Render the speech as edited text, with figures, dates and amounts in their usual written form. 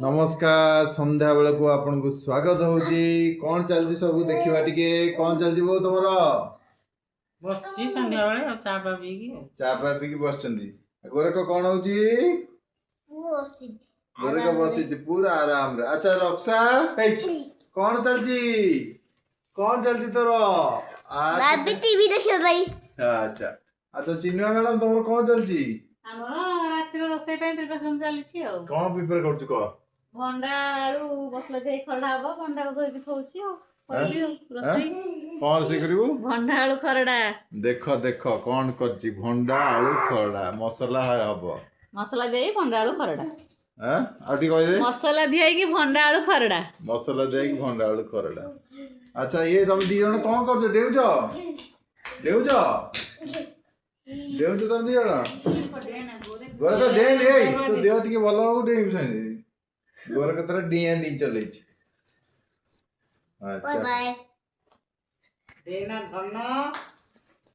ନମସ୍କାର, ସନ୍ଧ୍ୟାବେଳକୁ ଆପଣଙ୍କୁ ସ୍ୱାଗତ ହଉଛି। କଣ ଚାଲିଛି ସବୁ ଦେଖିବା ଟିକେ। କଣ ଚାଲିଛି ବୋଉ ତମର? ବସିଛି ସନ୍ଧ୍ୟାବେଳେ ଆଉ ଚା ପା ପିଇକି ଆଉ। ଚା ଫା ପିଇକି ବସିଛନ୍ତି। ଗୋରକ କଣ ହଉଛି? ଗୋରକ ବସିଛି ପୁରା ଆରାମରେ। ଆଚ୍ଛା ରକ୍ସା, ହେଇଛି କଣ ଚାଲିଛି? କଣ ଚାଲିଛି ତୋର? ଭାବି ଟିଭି ଦେଖିବା ପାଇଁ। ଆଚ୍ଛା ଆଚ୍ଛା, ଚିନ୍ମୟ ମ୍ୟାଡାମ, ତମର କଣ ଚାଲିଛି? ଆମର ରାତିର ରୋଷେଇ ପାଇଁ ପ୍ରିପାରେସନ ଚାଲିଛି ଆଉ। କଣ ପ୍ରିପେୟାର କରୁଛୁ କହ? ଭଣ୍ଡା ଆଳୁ ମସଲା ଦେଇ ଖରଡା ହବ। ଭଣ୍ଡାକୁ ଧୋଇକି ଥୋଉଛି ଆଉ କରିବି ଆଉ ରୋଷେଇ। କଣ ରୋଷେଇ କରିବୁ? ଭଣ୍ଡା ଆଳୁ ଖରଡା। ଦେଖ ଦେଖ କଣ କରିଛି, ଭଣ୍ଡା ଆଳୁ ଖରଡା ମସଲା ହବ। ମସଲା ଦେଇ ଭଣ୍ଡା ଆଳୁ ଖରଡା। ଆଁ, ଆଉ ଟିକେ କହିଦେ। ମସଲା ଦିଆ ହେଇକି ଭଣ୍ଡା ଆଳୁ ଖରଡା। ମସଲା ଦେଇକି ଭଣ୍ଡା ଆଳୁ ଖରଡା। ଆଚ୍ଛା, ଇଏ ତମେ ଦି ଜଣ କଣ କରୁଛ? ଡେଉଁଛ ଡେଉଁଛ ଡେଉଁଛ ତମେ ଦି ଜଣ। ଗୋରକ ଡେଇଁ, ଏଇ ତୋ ଦେହ ଟିକେ ଭଲ ହବ, ଡେଇଁବୁ ସେମିତି। ଗୋରକ ତାର ଡିଆଁ ଡିଁ ଚଲେଇଛି। ବାଏ ଆଚ୍ଛା ବାଏ। ଦେନା ଧନ।